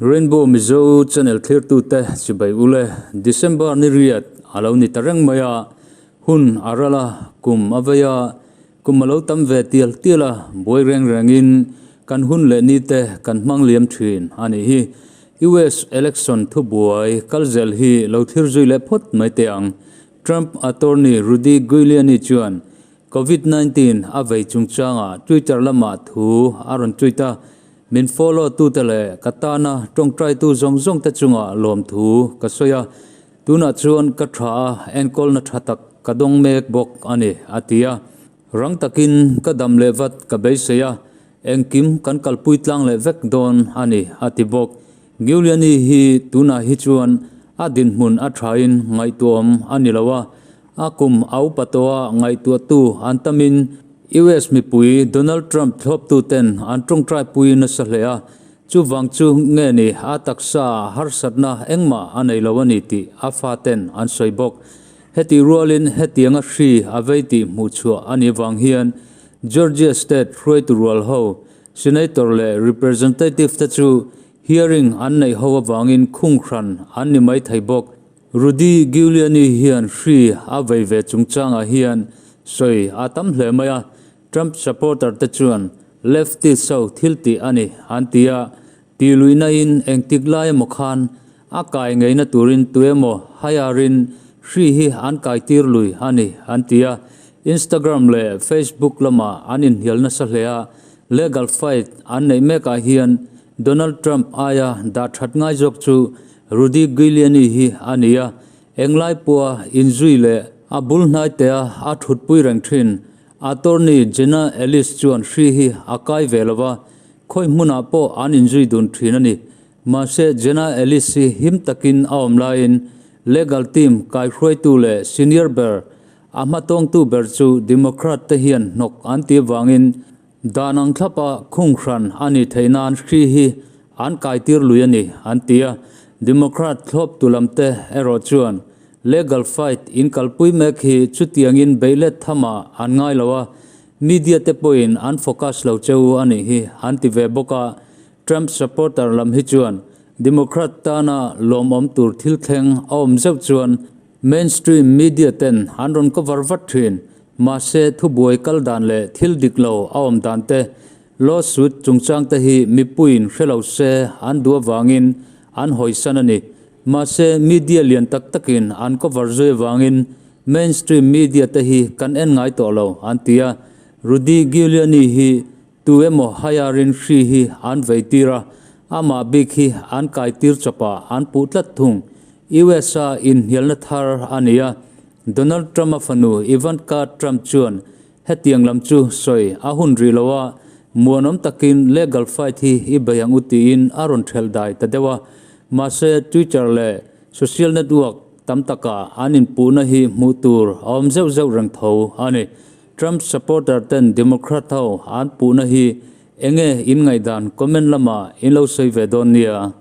Rainbow Mizo channel thlirtute chibai ule December ni riat a lo ni ta reng mai a, hun a ral a, kum a vei a, kum a lo tam ve tial tial a, buai reng rengin kan hun leh ni te kan hmang liam thin a nih hi. US election thubuai kal zel hi lo thlir zui leh phawt mai teh ang. Trump attorney Rudy Giuliani chuan Covid 19 a vei chungchangah Twitter lamah thu a rawn tweet a, Min follow tute leh ka tana tawngtaitu zawng zawng te chungah lawmthu ka sawi a, tunah chuan ka tha a, enkawlna tha tak ka dawng mek bawk a ni, a ti a. Rang takin ka dam leh vat ka beisei a, engkim kan kalpui tlang leh vek dawn a ni, a ti bawk. Giuliani hi tunah hi chuan a dinhmun a thain ngaihtuahawm a ni lo a, A kum a upa tawha ngaihtuahtu an tamin US mipui Donald Trump thlawptuten an tawngtaipui nasa hle a, chuvang chu nge ni a taksa ah harsatna engmah a nei lo a ni tih a faten an sawi bawk. Hetih rualin hetianga hri a vei tih hmuhchhuah a nih vang hian Georgia State hruaitu rual ho Senator leh Representative te chu hearing an neih ho avangin khunghran an ni mai thei bawk. Rudy Giuliani hian hri a vei ve chungchangah hian sawi a tam hle mai a, Trump supporter te chuan leftist ho thil tih a ni an ti a, tih luihna in engtik lai emaw khan a kai ngeina turin tuemaw hire-in hri hi an kai tir lui a ni an ti a, Instagram leh Facebook lamah an inhnial nasa hle a, legal fight an neih mekah hian Donald Trump aia dah that ngai zawk chu Rudy Giuliani hi a ni a, englai pawha inzui leh a bul hnaite a a thutpui reng thin. Attorney Jenna Ellis chuan hri hi a kai ve lo va, khawi hmunah pawh an inzui dun thin a ni. Mahse, Jenna Ellis hi him takin a awm laiin legal team kaihruaitu leh senior ber, a hmatawngtu ber chu Democrat te hian hnawk an tih avangin Dan ang thlapa khung hran a nih theih nan hri hi an kaitir lui a ni, an ti a. Democrat thlawptu lamte erawh chuan legal fight inkalpui mek hi chutiangin beihlet thamah an ngai lo a, media te pawhin an focus lo cheu a nih hi, an ti ve bawk a. Trump supporter lam hi chuan Democrat tana lawmawm tur thil thleng a awm zeuh chuan Mainstream media ten an rawn cover vat thin. Mahse, thubuai kal dan leh thil dik lo a awm dan te, lawsuit chungchang te hi mipuiin hre lo se an duh avangin an hawisan a ni. Mahse, media lian tak takin an cover zui avangin mainstream media te hi kan en ngai tawh lo, an ti a. Rudy Giuliani hi tu emaw hire-in hri hi an vei tir a, amah bik hi an kai tir chawpah an puh tlat thung. US-a inhnialna thar a ni a, Donald Trump-a fanu Ivanka Trump chuan hetiang lam chu sawi a hun rih lo a, muanawm takin legal fight hi i bei ang u tiin a rawn ṭhelh dai ta deuh a. Mahse, Twitter leh social network tam takah an inpuhna hi hmuh tur a awm zeuh zeuh reng tho a ni. Trump supporter ten Democrat ho an puhna hi enge in ngaihdan comment lamah in lo sawi ve dawn nia.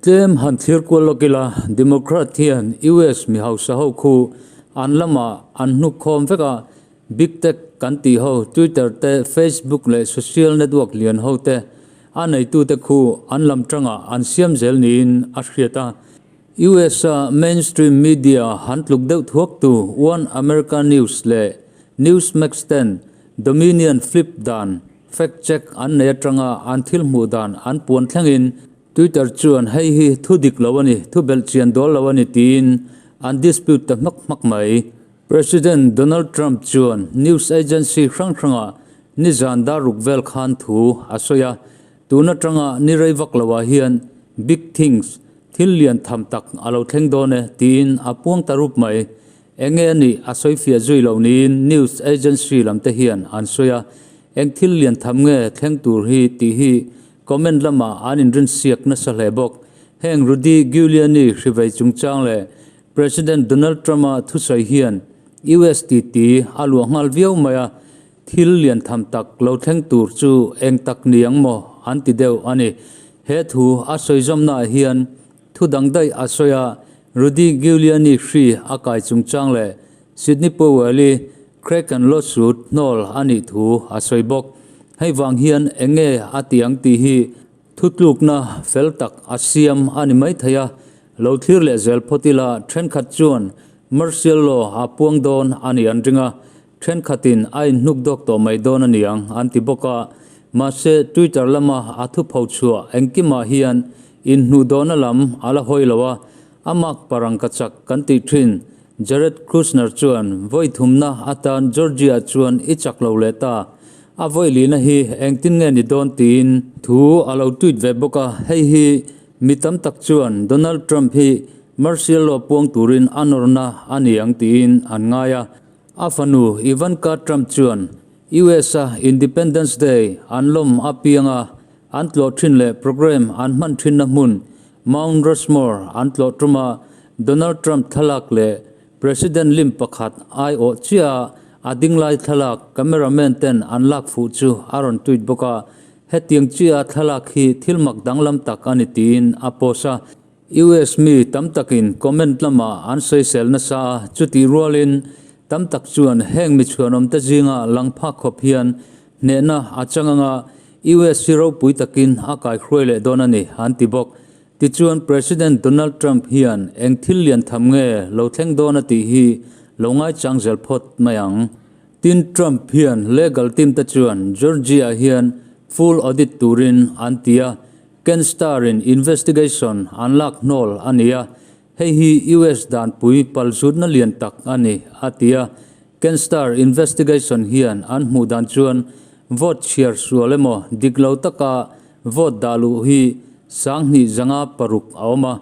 Tlem han thlir kual lawk ila, Democrat hian US mi hausa ho khu an lamah an hnuk khawm vek a, Big Tech kan tih ho Twitter te Facebook leh social network lian ho te a neitute khu an lam tangah an siam zel niin a hriat a. US-a mainstream media han tluk deuh thuaktu One America News leh Newsmax ten Dominion flip dan fact check an nei atanga an thil hmuh dan an puan thlengin Twitter chuan hei hi thu dik lo a ni, thu belh chian dawl lo a ni tiin an dispute ta hmak hmak mai. President Donald Trump chuan news agency hrang hrangah nizan dar ruk vel khan thu a sawi a, tun atanga ni rei vak loah hian big things, thil lian tham tak a lo thleng dawn e tiin a puang ta rup mai. Enge a nih a sawi fiah zui lo niin news agency lam te hian an sawi a, eng thil lian tham nge thleng tur hi tih hi comment lamah an inrinsiak nasa hle bawk. Heng Rudy Giuliani hrivei chungchang leh President Donald Trump-a thusawi hian US titi a luah nghal viau mai a, thil lian tham tak lo thleng tur chu eng tak ni ang maw an ti deuh a ni. He thu a sawi zawmnaah hian Thu dang daih a sawi a, Rudy Giuliani hri a kai chungchang leh Sidney Powell-i Kraken lawsuit hnawl a nih thu a sawi bawk. Hei vang hian eng nge a ti ang tih hi Thutlukna fel tak a siam a ni maithei a, lo thlir leh zel phawt ila thenkhat chuan martial law a puang dawn a ni an ring a, thenkhatin a inhnuk dawk tawh mai dawn a niang an ti bawk a. Mahse, Twitter lama a thupho chhuah engkimah hian inhnuh dawhna lam a la hawi lo a, a mak parang ka chak kan tih thin. Jared Kushner chuan vawi thumna atan Georgia chuan i chak lo leh ta. A vawi lihna hi engtin nge ni dawn tiin thu a lo tweet ve bawk a, hei hi mi tam tak chuan Donald Trump hi martial law puang turin a nawrna a ni ang tiin an ngai a. A fanu Ivanka Trump chuan US-a Independence Day an lawm apianga an tlawh thin leh programme an hman thinna hmun Mount Rushmore an tlawh tum a, Donald Trump thlalak leh President lim pakhat aiawh chiah a dinglai thlalak cameraman ten an lak fuh chu a rawn tweet bawk a, hetiang chiah thlalak hi thil mak danglam tak a ni tiin a post a. US mi tam takin comment lamah an sawisel nasa a, chutih rualin tam tak chuan heng mi chhuanawmte zinga lang phak khawp hian hnehna a chang anga US hi ropui takin a kaihruai leh dawn a ni an ti bawk. Tichuan President Donald Trump hian eng thil lian tham nge lo thleng dawn a tih hi lo ngaichang zel phawt mai ang. Tin Trump hian legal team te chuan Georgia hian full audit turin an ti a, Ken Starr in investigation an lak hnawl a ni a, hei hi US danpui palzutna lian tak a ni a ti a. Ken Starr investigation hian an hmuh dan chuan vote chhiar sual emaw dik lo taka Vote dah luh hi 2506 a awm a,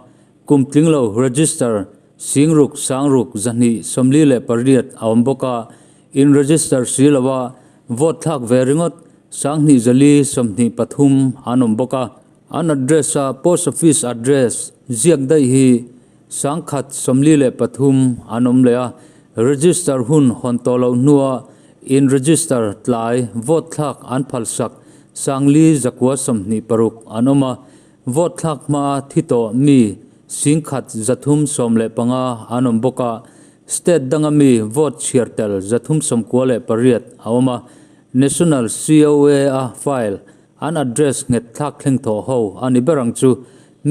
kum tling lo register 6 6 248 a awm bawk a, in register si lo a, vote thlak ve ringawt 2423 an awm bawk a. An address a post office address ziak daih hi 143 an awm leh a, register hun hawn tawh loh hnua in register tlai vote thlak an phalsak 4926 an awm a, vote thlak hmaa thi tawh mi 1315 an awm bawk a, state danga mi vote chhiar tel 398 a awm a, National COA a file An address nghet thlak thleng thawh ho a ni ber ang chu.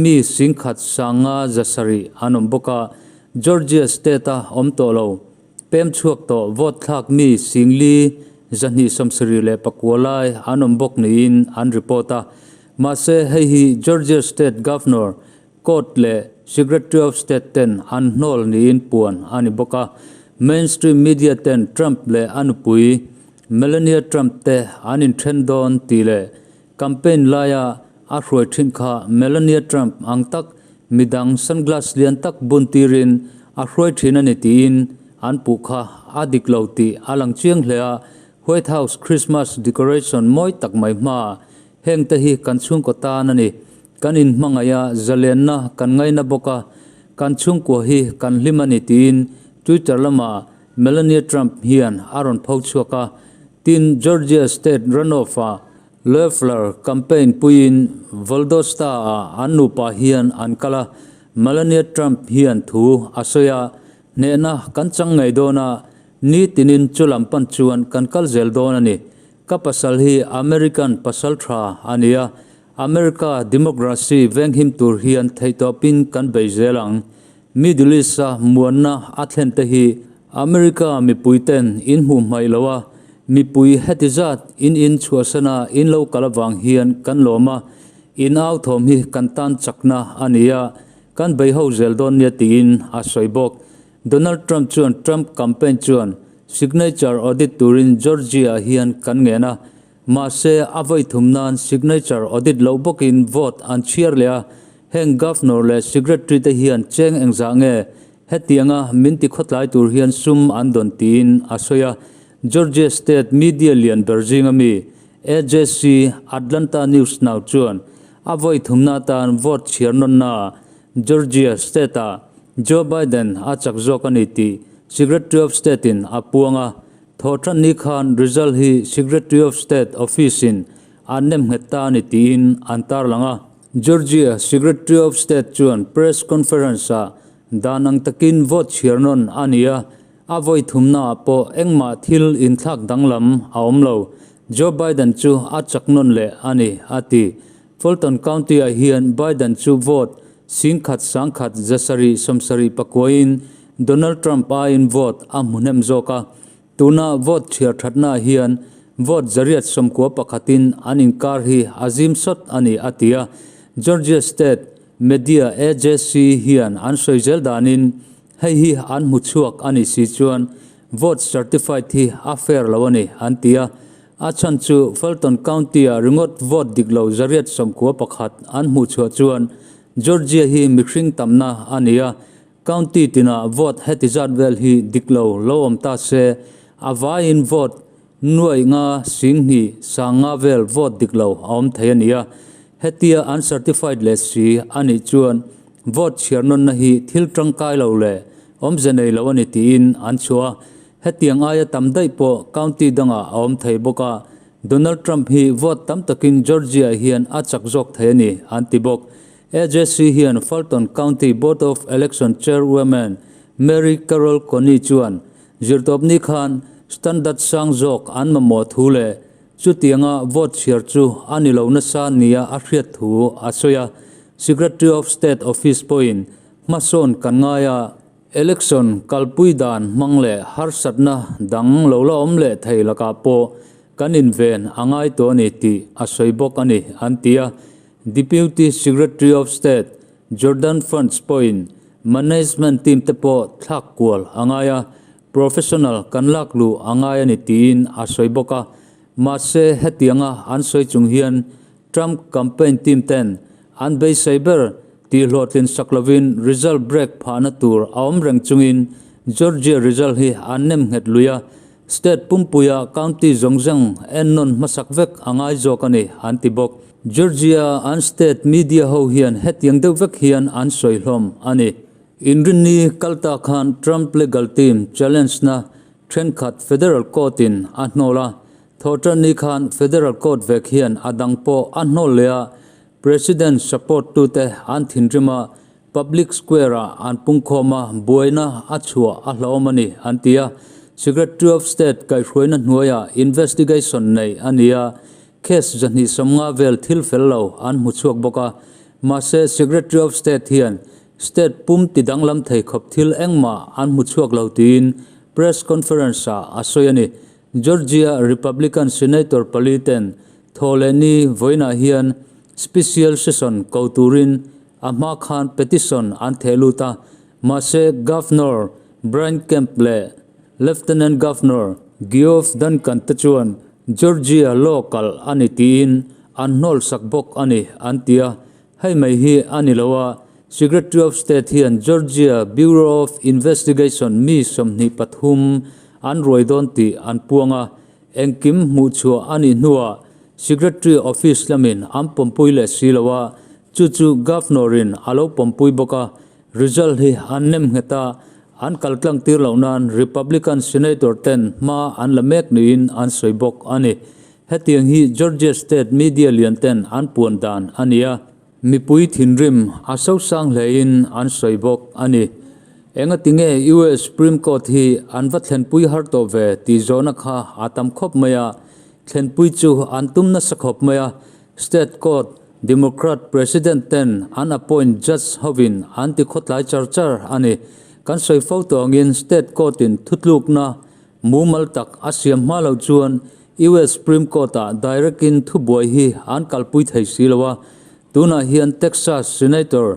Mi 1507 an awm bawk a, Georgia state-a awm tawh lo. Pem chhuak tawh vote thlak mi 4279 lai an awm bawk niin an report a. Mahse, hei hi Georgia state governor, court leh secretary of state ten an hnawl niin puan a ni bawk a. Mainstream media ten Trump leh a nupui Melania Trump te an inthen dawn tih leh campaign laia a hruai thin kha Melania Trump ang tak midang sunglass lian tak bun tirin a hruai thin a ni tiin an puh kha a dik lo tih a lang chiang hle a, White House Christmas decoration mawi tak mai hmaah heng te hi kan chhungkaw tan a ni. Kan inhmangaih a, zalenna kan ngaina bawk a, kan chhungkua hi kan hlim a ni tiin Twitter lamah Melania Trump hian a rawn pho chhuak a, tin Georgia state runoff-ah Loeffler campaign puiin Valdosta-ah an nupa hian an kal a, Melania Trump hian thu a sawi a, Hnehna kan chang ngei dawn a, ni tinin chu lam pan chuan kan kal zel dawn a ni. Ka pasal hi American pasal tha a ni a, America democracy venghim tur hian theihtawpin kan bei zel ang. Middle East-a muanna a thlen te hi America mipui ten in hmuh hmaih lo a, mipui heti zat in in chhuahsana in lo kal avang hian kan lawm a, in au thawm hi kan tan chakna a ni a, kan bei ho zel dawn nia tiin a sawi bawk. Donald Trump chuan Trump campaign chuan signature audit turin Georgia-ah hian kan ngen a, Mahse, a vawi thum nan signature audit loh bawkin vote an chhiar leh a, heng Governor leh Secretary te hian cheng engzah nge hetianga min ti khawtlai tur hian sum an dawn tiin a sawi a. Georgia State media lian ber zinga mi AJC Atlanta News Now chuan a vawi thumna atan vote chhiar nawnnaah Georgia State-ah Joe Biden a chak zawk a ni tih Secretary of State-in a puang a. Thawhṭan ni khan result hi Secretary of State Office-in an nem nghet ta a ni tiin an tarlang a. Georgia Secretary of State chuan press conference-ah dan ang takin vote chhiar nawn a ni a, a vawi thumnaah pawh engmah thil inthlak danglam a awm lo. Joe Biden chu a chak nawn leh a ni, a ti. Fulton County-ah hian Biden chu vote 10,000 174 kuain Donald Trump aiin vote a hmu hnem zawk a. Tuna vote chhiar thatnaah hian vote 891-in an inkar hi a zim sawt a ni, a ti a. Georgia State Media AJC hian an sawi zel danin hei hi an hmu chhuak a nih si chuan vote certified hi a fair lo a ni, an ti a. A chhan chu Fulton County-ah ringawt vote dik lo 891 an hmuh chhuah chuan Georgia hi mihring tamna a ni a, county tinah vote heti zat vel hi dik lo lo awm ta se, a vaiin vote nuaih nga 2000 sanga vel vote dik lo a awm thei a ni a. Hetia an certified leh si a nih chuan vote chhiar nawnna hi thil tangkai lo leh awmze nei lo a ni tiin an chhuah a. Hetiang aia tam daih pawh county dangah a awm thei bawk a, Donald Trump hi vote tam takin Georgia hian a chak zawk thei a ni, an ti bawk. AJC hian Fulton County Board of Election Chairwoman Mary Carol Coney chuan zirtawpni khan standard sang zawk an mamawh thu leh chutianga vote chhiar chu a ni lo nasa nia a hriat thu a sawi a. Secretary of State Office pawhin hmasawn kan ngai a. Election kalpui dan hmang leh harsatna dang lo la awm leh thei lakah pawh kan inven a ngai tawh a ni tih a sawi bawk a ni, an ti a. Deputy Secretary of State Jordan Funds pawhin management team te pawh thlak kual a ngai a, professional kan lak luh a ngai a ni tiin a sawi bawk a. Mahse hetianga an sawi chung hian Trump campaign team ten an beisei ber tih hlawhtlin sak lovin result break phahna tur a awm reng chungin Georgia result hi an nem nghet lui a, state pumpuia county zawng zawng ennawn hmasak vek a ngai zawk a ni, an ti bawk. Georgia an state media ho hian hetiang deuh vek hian an sawi hlawm a ni. Inrinni kalta khan Trump legal team challenge na thenkhat federal court in a hnawl a, Thawhṭanni khan Federal Court vek hian a dang pawh a hnawl leh a, President support tute an thinrim a, Public Square-ah an pungkhawm a, buaina a chhuah a hlauhawm a ni, an ti a. Secretary of State kaihhruaina hnuaiah investigation neih a ni a, case 250 vel thil fel lo an hmu chhuak bawk a. Mahse, Secretary of State hian state pum ti danglam thei khawp thil engmah an hmu chhuak lo tiin press conference-ah a sawi a ni. Georgia Republican Senator pali ten Thawhlehni vawiinah hian special session ko turin a hma khan petition an theh lut a, mahse Governor Brian Kemp leh Lieutenant Governor Geoff Duncan te chuan Georgia law kalh a ni tiin an hnawl sak bawk a ni an ti a. Hei mai hi a ni lo a, Secretary of State hian Georgia Bureau of Investigation mi 23 an ruai dawn tih an puang a, engkim hmuh chhuah a nih hnuah Secretary Office lamin an pawmpui leh si lo a, chu chu Governor-in a lo pawmpui bawk a, result hi an nem nghet a, an kal tlang tir loh nan Republican Senator ten hma an la mek niin an sawi bawk a ni. Hetiang hi Georgia State media lian ten an puan dan a ni a, mipui thinrim a sosang hlein an sawi bawk a ni. Engati nge US Supreme Court hi an va thlenpui har tawh ve tih zawhna kha a tam khawp mai a, thlenpui chu an tum nasa khawp mai a, State Court Democrat President ten an appoint judge hovin an ti khawtlai char char a ni. Kan sawi fo tawh angin State Court in thutlukna Mumal tak a siam hma loh chuan US Supreme Court-ah direct-in thubuai hi an kalpui thei si lo a, tunah hian Texas Senator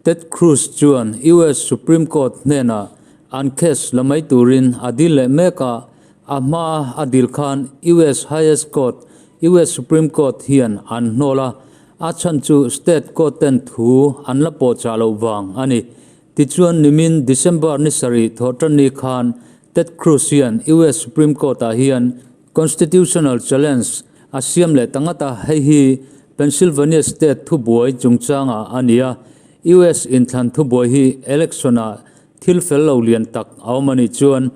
Ted Cruz chuan US Supreme Court hnenah an case la mai turin a dil leh mek a, a hmaa a dil khan US highest court US Supreme Court hian an hnawl a, a chhan chu state court ten thu an la pawhchah loh vang a ni. Tichuan nimin December ni sarih thawhṭanni khan Ted Cruz hian US Supreme Court-ah hian constitutional challenge a siam leh ta ngat a, hei hi Pennsylvania state thubuai chungchangah a ni a. US inthlan thubuai hi election-ah thil fel lo lian tak a awm a nih chuan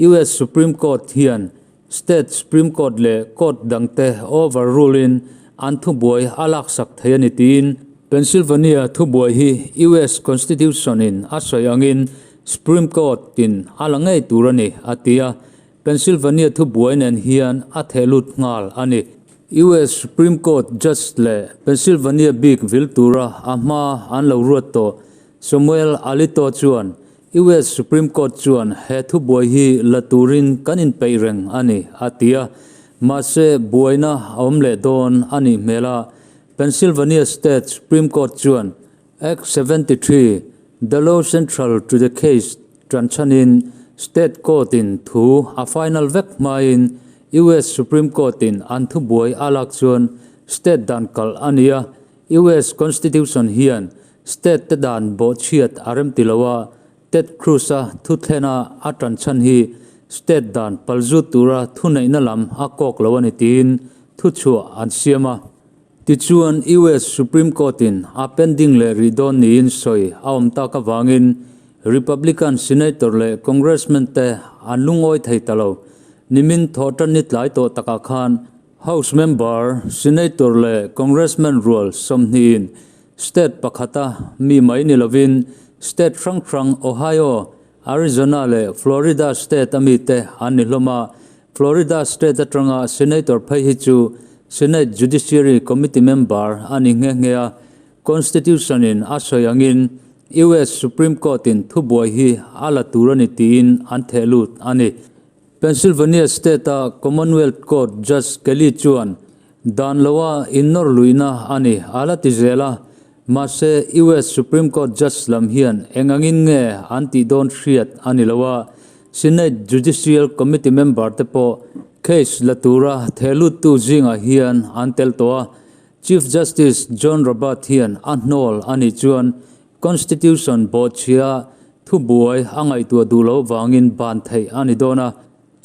US Supreme Court hian State Supreme Court leh court dangte overrule-in an thubuai a laksak thei a ni tiin Pennsylvania thubuai hi US Constitution-in a sawi angin Supreme Court-in a la ngei tur a ni, a ti a. Pennsylvania thubuai nen hian a theh lut nghal a ni. US Supreme Court Judge leh Pennsylvania bik vil tura a hma an lo ruat tawh Samuel Alito chuan US Supreme Court chuan he thubuai hi la turin kan inpeih reng a ni, a ti a. Mahse, buaina a awm leh dawn a nih hmel a, Pennsylvania State Supreme Court chuan Act 73, the law central to the case tanchhanin State Court-in thu a final vek hmain US Supreme Court-in an thubuai a lak chuan State dan kalh a ni a, US Constitution hian State te dan bawhchhiat a rem ti lo a, Ted Cruz-a thuthlena a tanchhan hi State dan palzut tura thuneihna lam a kawk lo a ni tiin thuchhuah an siam a. Tichuan, US Supreme Court-in a pending leh rih dawn niin sawi a awm tak avangin Republican Senator leh Congressman te an lungawi thei ta lo. Nimin thawhtanni tlai tawh takah khan House member, Senator leh Congressman rual sawmhnihin state pakhata mi mai ni lovin state hrang hrang Ohio, Arizona leh Florida state a mite an ni hlawm a. Florida state atanga Senator phei hi chu Senate Judiciary Committee member a ni nghe nghe a. Constitution in a sawi angin US Supreme Court in thubuai hi a la tur a ni tiin an theh lut a ni. Pennsylvania state-a Commonwealth Court Judge Kelly chuan dan loa innawr luihna a ni a la ti zel a, mahse US Supreme Court Judge lam hian eng angin nge an tih dawn hriat a ni lo a, Senate Judicial Committee member te pawh case la tura thehluttu zingah hian an tel tawh a, Chief Justice John Roberts hian a hnawl a nih chuan Constitution bawhchhia thubuai a ngaihtuah duh loh vangin ban theih a ni dawn a,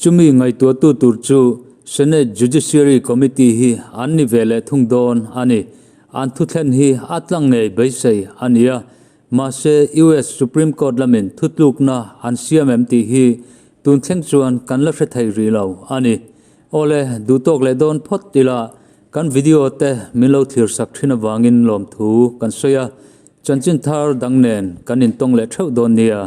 chumi ngaihtuahtu tur chu Senate Judiciary Committee hi an ni ve leh thung dawn a ni. An thuthlen hi a tlang ngei beisei a ni a, mahse US Supreme Court lamin thutlukna an siam em tih hi tun thleng chuan kan la hre thei rih lo a ni. Awle, duhtawk leh dawn phawt ila Kan video te min lo thlir sak thin avangin lawmthu kan sawi a, chanchin thar dang nen kan intawng leh theuh dawn nia.